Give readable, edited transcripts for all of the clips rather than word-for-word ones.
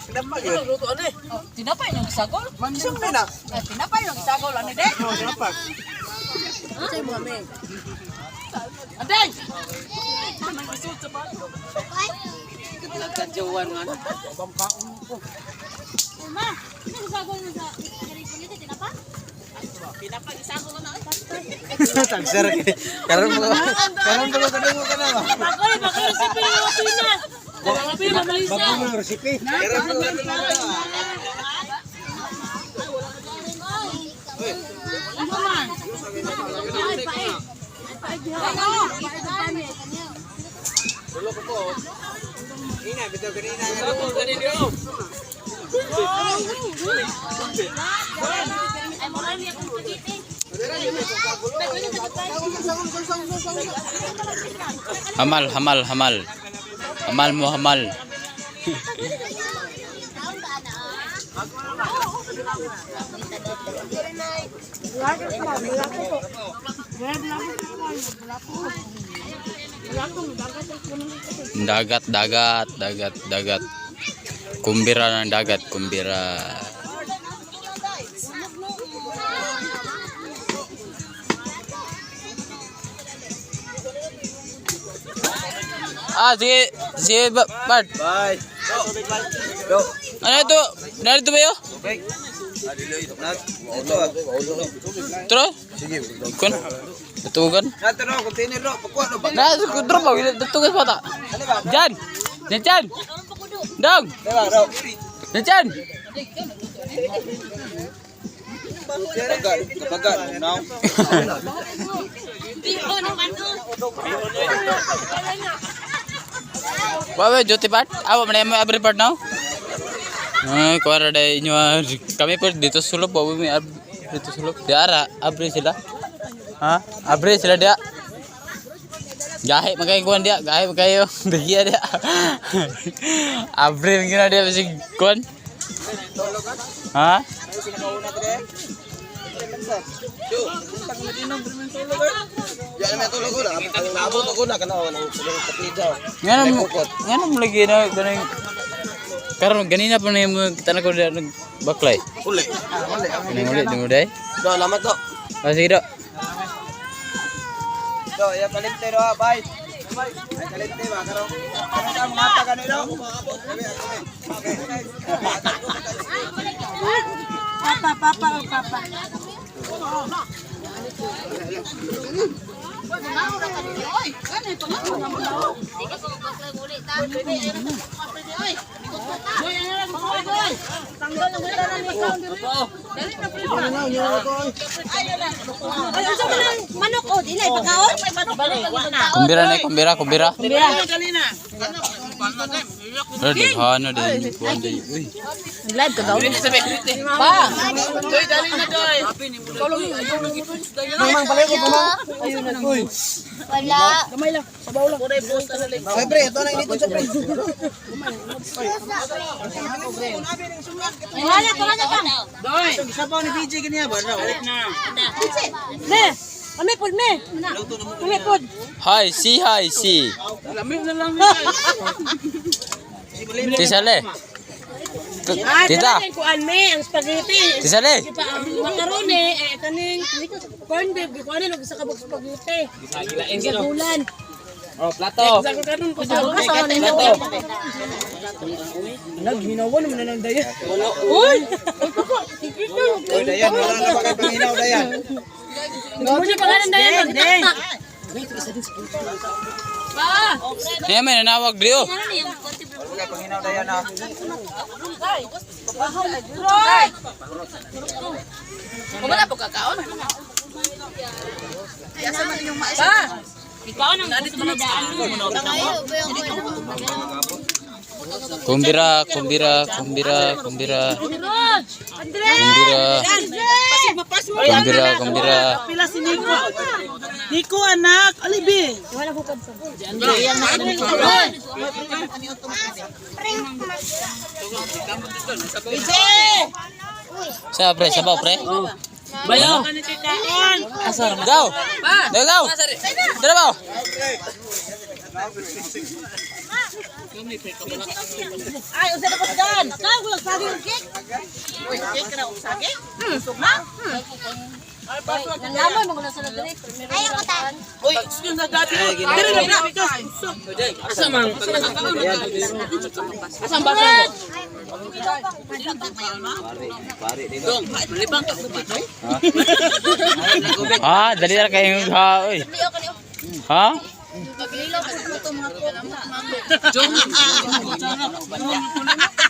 Tinapa yun. Tinapay yung isagol? Isang na. Eh, tinapay yung isagol. Ano de? Tinapa. Andeng! Ma, sino isagol na sa Ganito, tinapa? Tagsara kay. Karon mo. Karon mo kadungo ka na. Bagoy, bagoy, resipe yung pina. Pina, Malaysia. Bago mo resipe. Karon mo kadungo ka na. Tulo ko po. Ina, bitaw ganina. Ay, marami akong spaghetti. Hamal, hamal, hamal. Hamal mo, hamal. Dagat, dagat, dagat, dagat. Kumbira ng dagat, kumbira. Ah, sige, sige, Bart. Bye. Go. Ano ito? Narito ba yun? Okay. Ito. Tara. Kun. Datugan. Nato no, container no. Pagkuha no. Na, kudro ba? Datugan pa ta. Jan. Jan, Jan. Dong. Diba, no. Jan, Jan. Kabaga, kabaga, no. Bawa Jyoti Bart. Awa mana mo abri part now. Ay, kuwara dai inyo kami po dito sulop bawa mi ab dito sulop. Diara abri sila. Ha? Abri sila dia. Gahe makay kuan dia, gahe makayo. Diya dia. Abri gina dia bisig kuan. Ha? Yan naman tulog ko na. Naabot ako na kana nang sulong kapida. Ngano mo lagi na kanang karon ganina pa na mo kita na ko dia nagbaklay. Uli. Uli. Kanang uli di mo day. Do, lamat do. Ah, sige do. Do, ya kalente do, bye. Ay kalente ba karon. Karon sa mga ta kanino. Papa, papa, oh, papa. Ay, unsa man ang manok oh, dili pagkaon? Kumbira na, kumbira, kumbira. Pero daghana din yung kuwan day. Uy. Live ka daw? Pa! Mang palay ko mang. Wala. Siyempre, ito na inito siyempre. Wala, wala pa. Isa pa ni BJ kaniya ba? Ne. Kami pud me. Kami pud. Hi, si, hi, si. Tisale. Tita, Ah, kuan me ang spaghetti. tisale. Pa ang macaroni eh kaning corn beef gikuan og isa ka box spaghetti. Sa bulan. Oh, plato. Sa Plato. Uy! Oy, dayan, wala na pa kay panginaw dayan. Mo siya pangalan dayan magtaktak. Niya may nanawag drio. Wala kay panginaw dayan ah. Kumala po kakaon. Pa! Kumbira, kumbira, kumbira, kumbira. Kumbira. Kumbira, kumbira. Pila si Nico. Nico anak, alibi. Sa pre, sabaw pre. Bayo! Go! Go, go! Dala ba? Ay, unsa na pagdan? Kau walang saging ang cake. Uy, cake na og saging. Busog na. Nalaman mo kung nasa na diri. Ayaw ko ta. Uy, excuse na dati. Diri na na. Asa man? Asa ang basa? Dong, malibang ka ba dong? Ah, dali ra kayo ha, oy. Ha?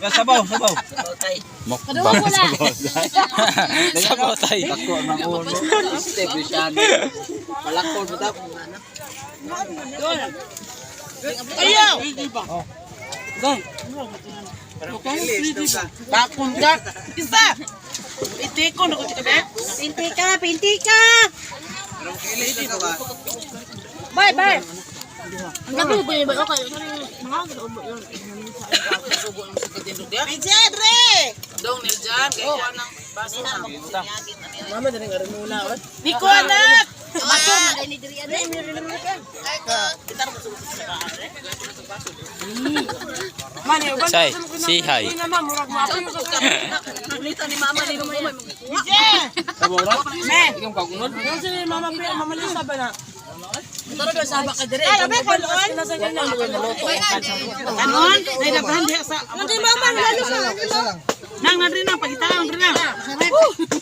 Sabaw, sabaw. Mukbang sabaw. Sabaw tay. Ako ang ulo. Step siya. Palakol mo tap. Ayaw. Bakon ka. Isa. Itiko na ko tika be. Pinti ka, pinti ka. Bye, bye. Ang gabi ko ba okay. Mga ubo yun. Pije, dre. Dong, Niljan, kay kuha ng baso na. Niko anak. Say, say hi. Pije. Ay, abe kanon. Kanon, ay labahan diha sa. Nanti mama lalo sa Nang nandri nang pagitaon dre nang.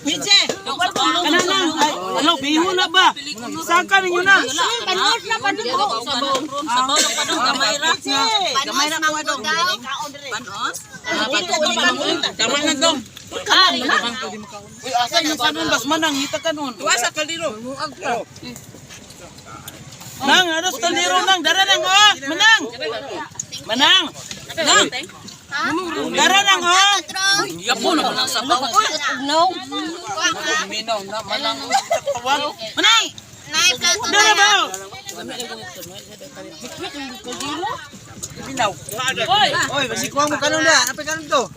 Pije. Kanan nang. Ay, alo biho na ba? Saan ka ninyo na? Panot na panot. Sabaw, sabaw lang pa dong, gamay ra. Gamay ra mga dong. Panos? Tama na dong. Uy, asa yung kanon bas manang hita kanon. Tuwa sa kaldero. Nang, ano sa kaldero nang dara nang oh, manang. Manang. Nang. Dara nang oh. Yapo na ko ng sabaw. No. Minaw na manang. Manang. Nay plato Dara ba? Oy, basikuha mo kanon na. Napay kanon to.